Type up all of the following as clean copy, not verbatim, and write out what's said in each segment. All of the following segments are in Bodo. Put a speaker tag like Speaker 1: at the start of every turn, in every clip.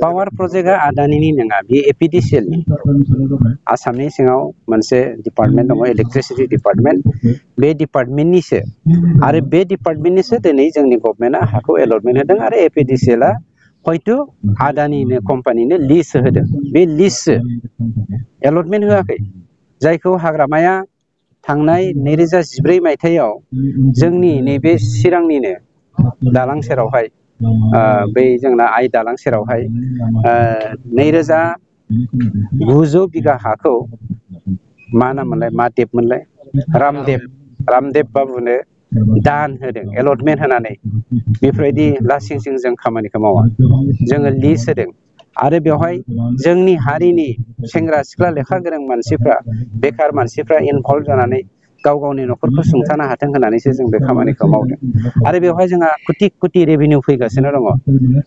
Speaker 1: पावार प्रोजेक्टआ आदानिनि नङा बे एपिडिसिएल आसामनि सिङाव मोनसे डिपार्टमेन्ट दङ इलेक्ट्रिसिटि डिपार्टमेन्ट बे डिपार्टमेन्टनिसो आरो बे डिपार्टमेन्टनिसो दिनै जोंनि गभर्नमेन्टआ हाखौ एलटमेन्ट होदों आरो एपिडिसिएलआ हयतो आदानिनो कम्पानिनो लिज होदों बे लिजसो एलटमेन्ट होआखै जायखौ हाग्रामाया थांनाय 2014 मायथाइयाव जोंनि नैबे चिरांनिनो दालां सेरावहाय बै जोंना आइ दालां सेरावहाय 2900 बिगा हाखौ मा नाम मोनलाय मा देब मोनलाय रामदेब बाबुनो दान होदों एलटमेन्ट होनानै बेफोरबायदि लासिंसिं जों खामानिखौ मावा जोङो लिज होदों आरो बेवहाय जोंनि हारिनि सेंग्रा सिख्ला लेखा गोरों मानसिफ्रा बेकार मानसिफ्रा इनभल्भ जानानै गाव गावनि न'खरखौ सुंथानो हाथों होननानैसो जों बे खामानिखौ मावदों आरो बेवहाय जोंहा कोटि रेभिनिउ फैगासिनो दङ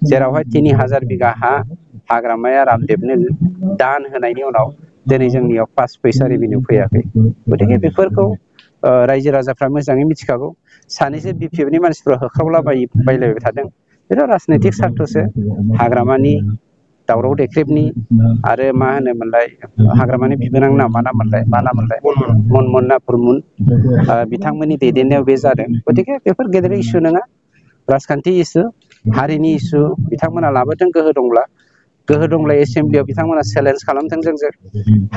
Speaker 1: जेरावहाय 3000 बिगा हा हाग्रामाया रामदेबनो दान होनायनि उनाव दिनै जोंनियाव 5 पैसा रेभिनिउ फैयाखै गतिके बेफोरखौ रायजो राजाफ्रा मोजाङै मिथिखागौ सानैसो बिपिएफनि मानसिफ्रा होख्रावला बायलायबाय थादों बेथ' राजनैतिक स्वार्थसो हाग्रामानि दावराव देख्रेबनि आरो मा होनोमोनलाय हाग्रामानि बिबोनां मा नाम मोनलाय मनमोना फुरमुन बिथांमोननि दैदेननायाव बे जादों गतिके बेफोर गेदेर इसु नङा राजखान्थि इसु हारिनि इसु बिथांमोना लाबोदों गोहो दंब्ला एसेम्ब्लियाव बिथांमोना चेलेन्ज खालामथों जोंजों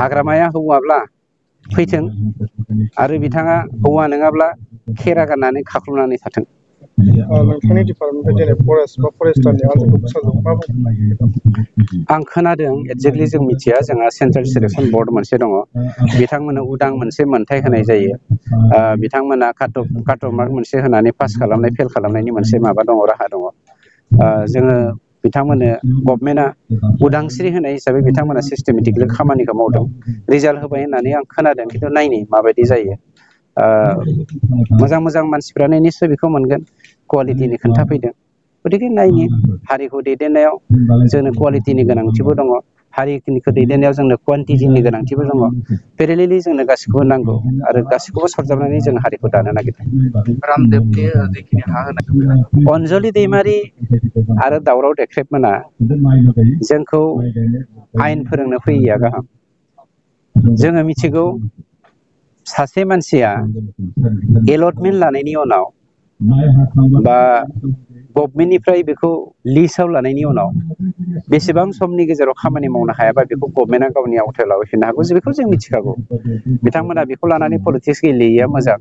Speaker 1: हाग्रामाया हौवाब्ला फैथों आरो बिथाङा हौवा नङाब्ला खेरा गाननानै खाख्लुमनानै थाथों
Speaker 2: नोंथांनि डिपार्टमेन्टनिफ्राय दिनै फरेस्ट बा फरेस्टारनि आनजादखौ फोसावदों मा बुंदों
Speaker 1: आं खोनादों एक्जेक्टलि जों मिथिया जोंहा सेन्ट्रेल सिलेक्सन बर्ड मोनसे दङ बिथांमोननो उदां मोनसे मोनथाय होनाय जायो बिथांमोना काट अफ मार्क मोनसे होनानै पास खालामनाय फेल खालामनायनि मोनसे माबा दङ राहा दङ जोङो बिथांमोननो गभर्नमेन्टआ उदांस्रि होनाय हिसाबै बिथांमोना सिस्टेमेटिकलि खामानिखौ मावदों रिजाल्ट होबाय होननानै आं खोनादों खिन्थु नायनि माबायदि जायो मोजां मानसिफ्रानो निस्सय बेखौ मोनगोन क्वालिटिनि खोन्थाफैदों गतिके नायनि हारिखौ दैदेननायाव जोंनो क्वालिटिनि गोनांथिबो दङ हारिखौ दैदेननायाव जोंनो क्वान्टिटिनि गोनांथिबो दङ पेरेलेलि जोंनो गासिखौबो नांगौ आरो गासिखौबो सरजाबनानै जों हारिखौ दानो नागिरदों
Speaker 3: रामदेबनि जिखिनि हा होनाय
Speaker 1: अनजलि दैमारि आरो दावराव देख्रेबमोना जोंखौ आयेन फोरोंनो फैयैया गाहाम जोङो मिथिगौ सासे मानसिया एलटमेन्ट लानायनि उनाव बा गभर्नमेन्टनिफ्राय बेखौ लिस्टआव लानायनि उनाव बेसेबां समनि गेजेराव खामानि मावनो हायाबा बेखौ गभर्नमेन्टआ गावनि आवथायाव लाबोफिननो हागौ बेखौ जों मिथिखागौ बिथांमोना बेखौ लानानै पलिटिक्स गेलेयैया मोजां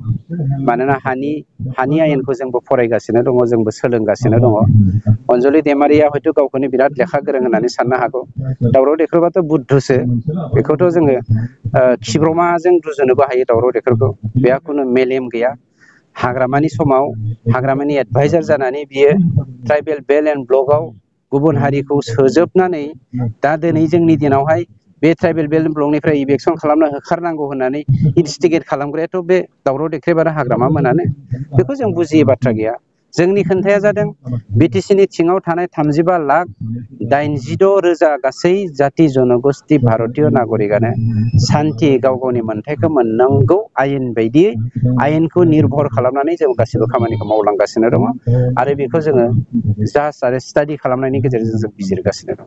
Speaker 1: मानोना हानि आयेनखौ जोंबो फरायगासिनो दङ जोंबो सोलोंगासिनो दङ अनजलि दैमारिया हयथ' गावखौनो बिराद लेखा गोरों होननानै साननो हागौ दावराव देख्रेबाथ' बुद्धसो बेखौथ' जोङो खिब्रमाजों रुजुनोबो हायो दावराव देख्रेबखौ बेहा खुनु मेलेम गैया हाग्रामानि समाव हाग्रामानि एडभाइजार जानानै बियो ट्राइबेल बेल्ट एन्ड ब्लकआव गुबुन हारिखौ सोजोबनानै दा दिनै जोंनि दिनावहाय बे ट्राइबेल बेल्ट एन्ड ब्लकनिफ्राय इभेकसन खालामनो होखारनांगौ होननानै इनस्टिगेट खालामग्रायाथ' बे दावराव देख्रेब आरो हाग्रामा मोनानो बेखौ जों बुजियै बाथ्रा गैया जोंनि खोन्थाया जादों बिटिसिनि सिङाव थानाय 35,82,000 गासै जाति जनगोष्ठी भारतीय नागरिकानो सान्थि गाव गावनि मोन्थायखौ मोननांगौ आयेन बायदियै आयेनखौ निर्भर खालामनानै जों गासिबो खामानिखौ मावलांगासिनो दङ आरो बेखौ जोङो जास्ट आरो स्टाडि खालामनायनि गेजेरजों जों बिजिरगासिनो दं